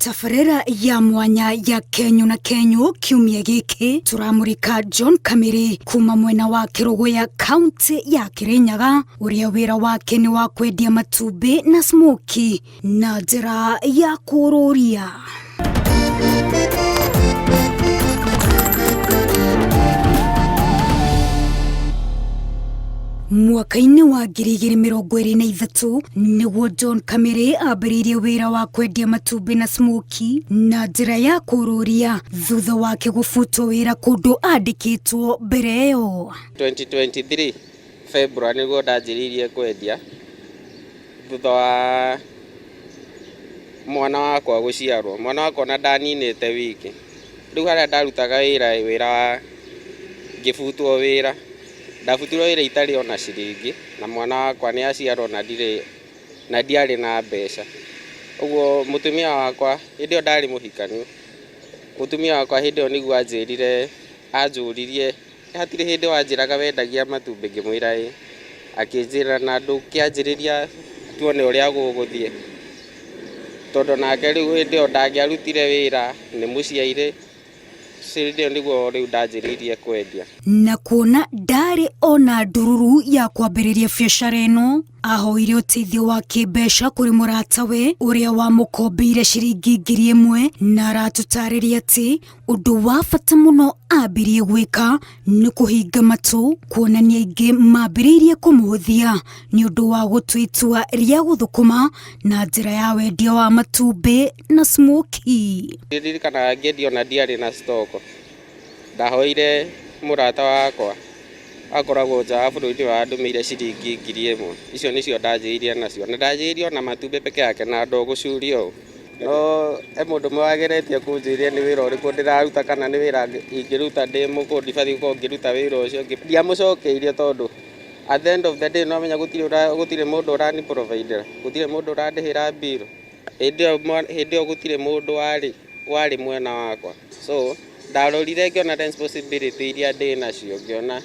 Tabarĩra ya mwanya ya Kenyũ na Kenyũ kiumia gĩkĩ tũramũrĩka John Kamĩrĩ kuma mwena wa Kĩrũgũya kaunti ya Kĩrĩnyaga ũrĩa wĩra wake nĩ wa kwendia matumbĩ na smoky na njĩra ya kũrũria. Mwaka-inĩ wa 2023 nĩguo John Kamĩrĩ ambĩrĩirie wĩra wa kwendia matumbĩ na smoky na njĩra ya kũrũria thutha wake gũbutwo wĩra kũndũ andĩkĩtwo mbere ĩyo. 2023 February nĩguo ndanjĩrĩirie kwendia thutha wa mwana wakwa gũciarwo. Mwana wakwa ona ndaninĩte wiki. Rĩu harĩa ndarutaga wĩra wĩra wa ngĩbutwo wĩra. Ndabutirwo wĩra itarĩ ona ciringi na mwana wakwa nĩ aciarwo na ndirĩ na ndiarĩ na mbeca. Ũguo mũtumia wakwa hĩndĩ ĩyo ndarĩ mũhikanu, mũtumia wakwa hĩndĩ ĩyo nĩguo anjĩrire anjũririe hatirĩ hĩndĩ wanjĩraga wendagia matumbĩ ngĩmwĩra ĩ. Akĩnjĩra na ndũkĩanjĩrĩria tuone ũrĩa gũgũthiĩ. Tondũ nake rĩu hĩndĩ ĩyo ndangĩarutire wĩra nĩ mũciairĩ. Hĩndĩ ĩyo nĩguo rĩu ndanjĩrĩirie kwendia. Na kuona ndarĩ ona ndururu ya kwambĩrĩria biacara ĩno, ahoire ũteithio wa kĩmbeca kũrĩ mũratawe ũrĩa wamũkombeire ciringi 1000 na aratũtarĩria atĩ ũndũ wa bata mũno ambirie gwĩka nĩ kũhinga matũ kuonania aingĩ mambĩrĩirie kũmũhũthia nĩ ũndũ wa gũtua itua rĩa gũthũkũma na njĩra ya wendia wa matumbĩ na smoky. Ndirikanaga ngĩendia ona ndiarĩ na stock, ndahoire mũrata wakwa akoragwo nja wa bũrũri nĩwe wandũmĩire ciringi 1000, icio nĩcio ndanjĩrĩirie nacio, na ndanjĩrĩirie ona matumbĩ peke yake na ndogũcuria ũũ. No he mũndũ ũmwe wageretie kũnjĩria nĩ wĩra ũrĩkũ ndĩraruta kana nĩ wĩra ingĩruta ndĩ mũkũrũ ndibatiĩ gũkorwo ngĩruta wĩra ũcio. Ndiamũcokeirie tondũ at the end of the day nĩwamenya gũtirĩ mũndũ ũrani provide ĩra, gũtirĩ mũndũ ũrandĩhĩra bill. Hĩndĩ ĩyo gũtirĩ mũndũ warĩ mwena wakwa. So ndarorire ngĩona responsibility iria ndĩnacio ngĩona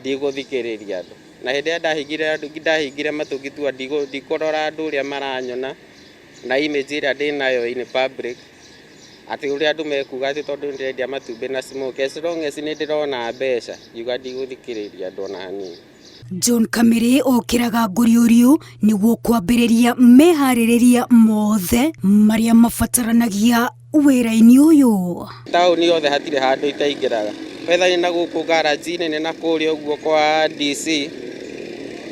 ndigũthikĩrĩria andũ. Na hĩndĩ ĩrĩa ndahingire matũ ngĩtua ndikũrora andũ ũrĩa maranyona na image ĩrĩa ndĩnayo in public atĩ ũrĩa andũ mekuga atĩ tondũ nĩndĩrendia matumbĩ na smoky, as long as nĩ ndĩrona mbeca ngiuga ndigũthikĩrĩria andũ ona hanini. John Kamĩrĩ okĩraga ngũriũriũ nĩguo kwambĩrĩria meharĩrĩria mothe marĩa mabataranagia wĩra-inĩ ũyũ. Taũni yothe hatirĩ handũ itaingĩraga, wetha nĩ na gũkũ garage-inĩ nĩ na kũrĩa ũguo kwa DC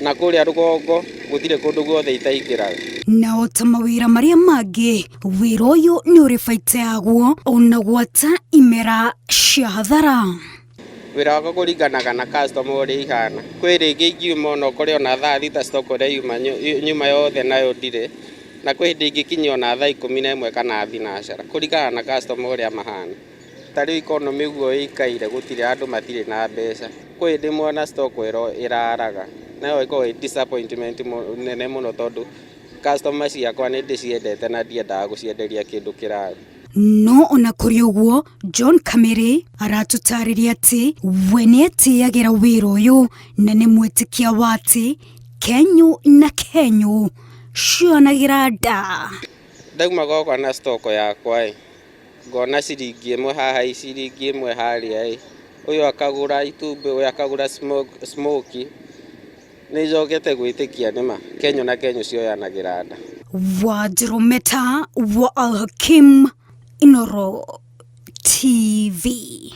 na kũrĩa rũgongo gũtirĩ kũndũ guothe itaingĩraga. Na o ta mawĩra marĩa mangĩ, wĩra ũyũ nĩ ũrĩ baita yaguo ona gwata imera cia hathara. Wĩra wakwa kũringanaga na customer ũrĩa ihana, kwĩ rĩngĩ ingiuma ona ũkore ona thaa thita stock ũrĩa yuma nyuma yothe nayo ndirĩ, na kwĩ hĩndĩ ingĩkinya ona thaa 11 kana thinacara, kũringana na customer ũrĩa mahana. Ta rĩu economy ũguo ĩikaire gũtirĩ andũ matirĩ na mbeca, kwĩ hĩndĩ mwana stock ĩraraga, nayo ĩkoragwo ĩ disappointment nene mũno tondũ customer ciakwa nĩ ndĩciendete na ndiendaga gũcienderia kĩndũ kĩraru. No ona kũrĩ ũguo, John Kamĩrĩ aratũtarĩria atĩ we nĩ etĩagĩra wĩra ũyũ na nĩ mwĩtĩkia wa atĩ kenyũ na kenyũ cionagĩra nda. Ndauma gwakwa na stock yakwa ĩ, ngona ciringi ĩmwe haha ĩ, ciringi ĩmwe harĩa ĩ, ũyũ akagũra itumbĩ, ũyũ akagũra smoky, nĩ njokete gwĩtĩkia nĩma kenyũ na kenyũ cioyanagĩra nda. Wanjirũ Meta wa Al Hakim, Inooro TV.